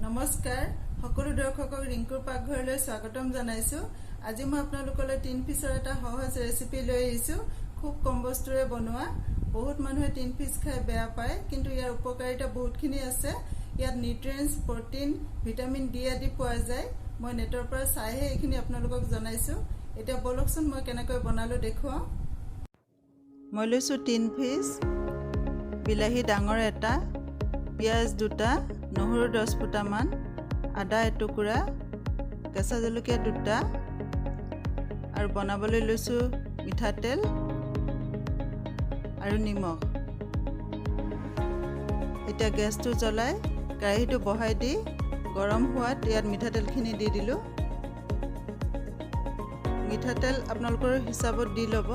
নমস্কাৰ, সকলো দৰ্শকক ৰিংকুৰ পাকঘৰলৈ স্বাগতম জনাইছোঁ। আজি মই আপোনালোকলৈ টিন ফিছৰ এটা সহজ ৰেচিপি লৈ আহিছোঁ, খুব কম বস্তুৰে বনোৱা। বহুত মানুহে টিন ফিছ খাই বেয়া পায়, কিন্তু ইয়াৰ উপকাৰিতা বহুতখিনি আছে। ইয়াত নিউট্ৰিয়েণ্টছ, প্ৰ'টিন, ভিটামিন ডি আদি পোৱা যায়। মই নেটৰ পৰা চাইহে এইখিনি আপোনালোকক জনাইছোঁ। এতিয়া ব'লকচোন, মই কেনেকৈ বনালোঁ দেখুৱাওঁ। মই লৈছোঁ টিন ফিছ, বিলাহী ডাঙৰ এটা, পিঁয়াজ দুটা, নহৰু 10 ফুটামান, আদা এটুকুৰা, কেঁচা জলকীয়া দুটা আৰু বনাবলৈ লৈছোঁ মিঠাতেল আৰু নিমখ। এতিয়া গেছটো জ্বলাই কেৰাহীটো বহাই দি গৰম হোৱাত ইয়াত মিঠাতেলখিনি দি দিলোঁ। মিঠাতেল আপোনালোকৰ হিচাপত দি ল'ব।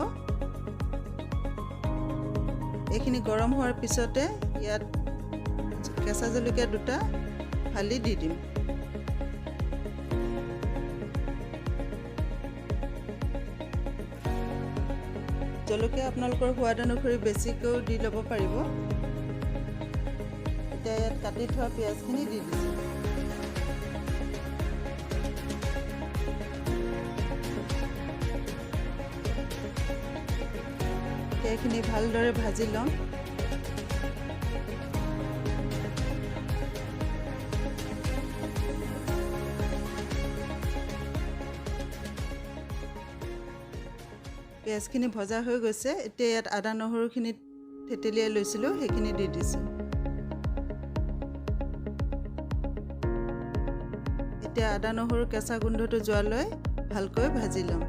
এইখিনি গৰম হোৱাৰ পিছতে ইয়াত কেঁচা জলকীয়া দুটা ফালি দি দিম। জলকীয়া আপোনালোকৰ সোৱাদ অনুসৰি বেছিকৈও দি ল'ব পাৰিব। এতিয়া ইয়াত কাটি থোৱা পিঁয়াজখিনি দি দিছোঁ। এতিয়া এইখিনি ভালদৰে ভাজি ল'ম। পিঁয়াজখিনি ভজা হৈ গৈছে। এতিয়া ইয়াত আদা নহৰুখিনি থেতেলিয়াই লৈছিলোঁ, সেইখিনি দি দিছোঁ। এতিয়া আদা নহৰু কেঁচা গোন্ধটো যোৱালৈ ভালকৈ ভাজি ল'ম।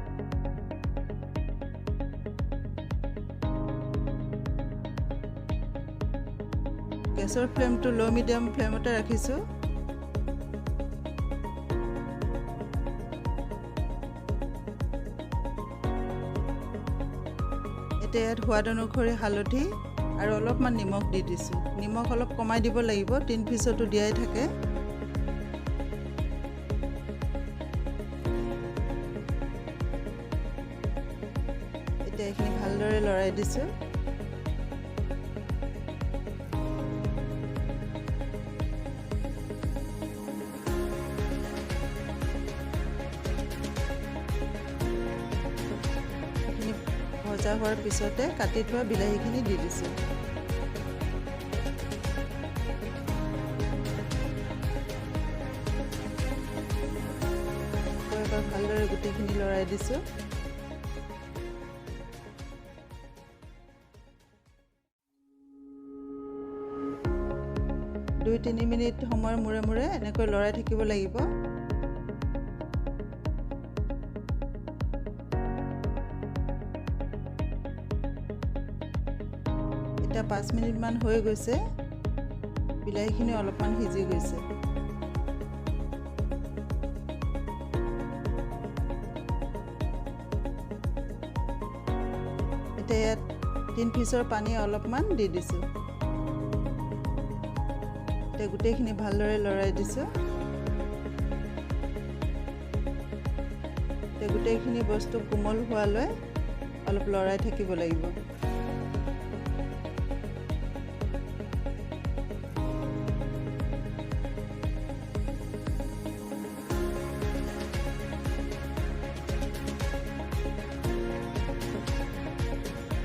গেছৰ ফ্লেমটো ল' মিডিয়াম ফ্লেমতে ৰাখিছোঁ। এতিয়া ইয়াত সোৱাদ অনুসৰি হালধি আৰু অলপমান নিমখ দি দিছোঁ। নিমখ অলপ কমাই দিব লাগিব, টিন ফিছতো দিয়াই থাকে। এতিয়া এইখিনি ভালদৰে লৰাই দিছোঁ। এইখিনি ভজা হোৱাৰ পিছতে কাটি থোৱা বিলাহীখিনি দি দিছোঁ। আকৌ এবাৰ ভালদৰে গোটেইখিনি লৰাই দিছোঁ। 2-3 মিনিট সময়ৰ মূৰে মূৰে এনেকৈ লৰাই থাকিব লাগিব। এতিয়া 5 মিনিটমান হৈ গৈছে, বিলাহীখিনি অলপমান সিজি গৈছে। এতিয়া ইয়াত টিন ফিছৰ পানী অলপমান দি দিছোঁ। এতিয়া গোটেইখিনি ভালদৰে লৰাই দিছোঁ। এতিয়া গোটেইখিনি বস্তু কোমল হোৱালৈ অলপ লৰাই থাকিব লাগিব।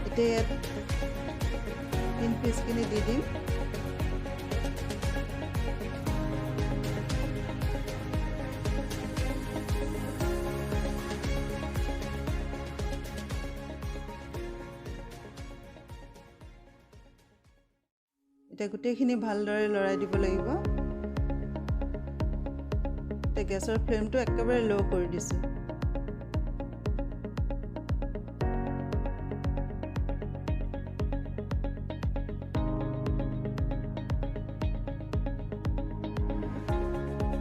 এতিয়া ইয়াত টিন ফিছখিনি দি দিম। এতিয়া গোটেইখিনি ভালদৰে লৰাই দিব লাগিব। এতিয়া গেছৰ ফ্লেমটো একেবাৰে ল' কৰি দিছোঁ।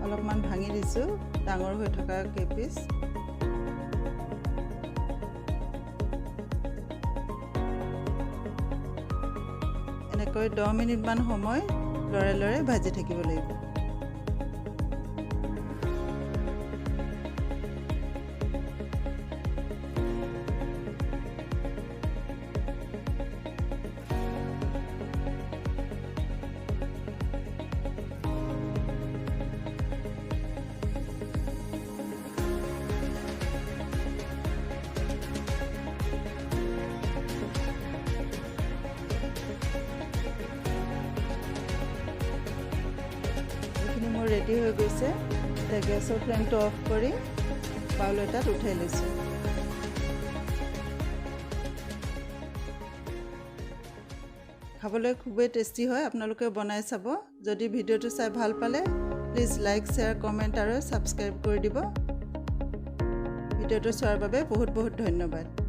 অলপমান ভাঙি দিছোঁ ডাঙৰ হৈ থকা কেইপিচ। এনেকৈ 10 মিনিটমান সময় লৰাই লৰাই ভাজি থাকিব লাগিব। মোৰ ৰেডি হৈ গৈছে। এতিয়া গেছৰ ফ্লেমটো অফ কৰি বাউল এটাত উঠাই লৈছোঁ। খাবলৈ খুবেই টেষ্টি হয়, আপোনালোকে বনাই চাব। যদি ভিডিঅ'টো চাই ভাল পালে প্লিজ লাইক, শ্বেয়াৰ, কমেণ্ট আৰু ছাবস্ক্ৰাইব কৰি দিব। ভিডিঅ'টো চোৱাৰ বাবে বহুত বহুত ধন্যবাদ।